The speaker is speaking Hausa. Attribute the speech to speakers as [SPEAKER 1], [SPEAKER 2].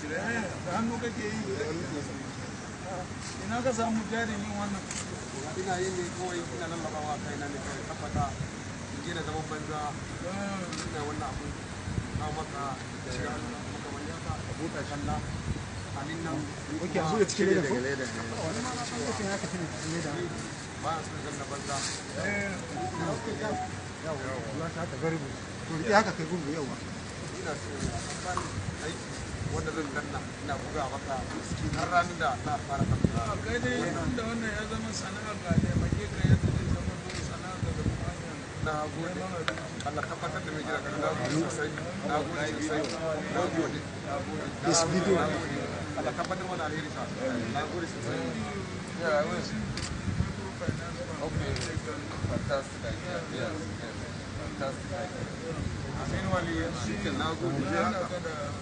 [SPEAKER 1] Da hannu kake yi? Ina ka samu jarin yin wannan?
[SPEAKER 2] Ina yin ne kawai, ina lallabawa kaina ne kawai, tabbata in je na zaman banza. Ina wannan abu na maka shiga maka wani haka buɗe kalla amin nan.
[SPEAKER 3] Okay, a buɗe cikin leda ko?
[SPEAKER 4] Leda ne.
[SPEAKER 3] Wani ma na san lokacin haka tana cikin leda.
[SPEAKER 2] Ba a son zanna banza.
[SPEAKER 3] Yawa, ruwa ta haka, very good. To, rike haka kai gungu, yawa.
[SPEAKER 2] Ina so bani aiki wanda zan danna ina buga maka har ranar da na fara tafiya.
[SPEAKER 1] A kai dai, tunda wannan ya zama sana'ar ka, taimake ka yadda zai zama dole sana'ar ka da kuma hanyar
[SPEAKER 2] Na gode.
[SPEAKER 1] neman abinci.
[SPEAKER 2] Allah tabbatar da mai gida ka. Na gode sosai, na gode sosai, na gode, na gode.
[SPEAKER 3] This video.
[SPEAKER 2] Na gode. Allah tabbatar mana alheri sa. Na gode sosai.
[SPEAKER 4] Yeah, I will.
[SPEAKER 1] Microfinance bank.
[SPEAKER 4] Okay. Fantastic idea. Yes. Fantastic idea.
[SPEAKER 2] Amin wali shi. Na gode.
[SPEAKER 1] Na haɗa ka da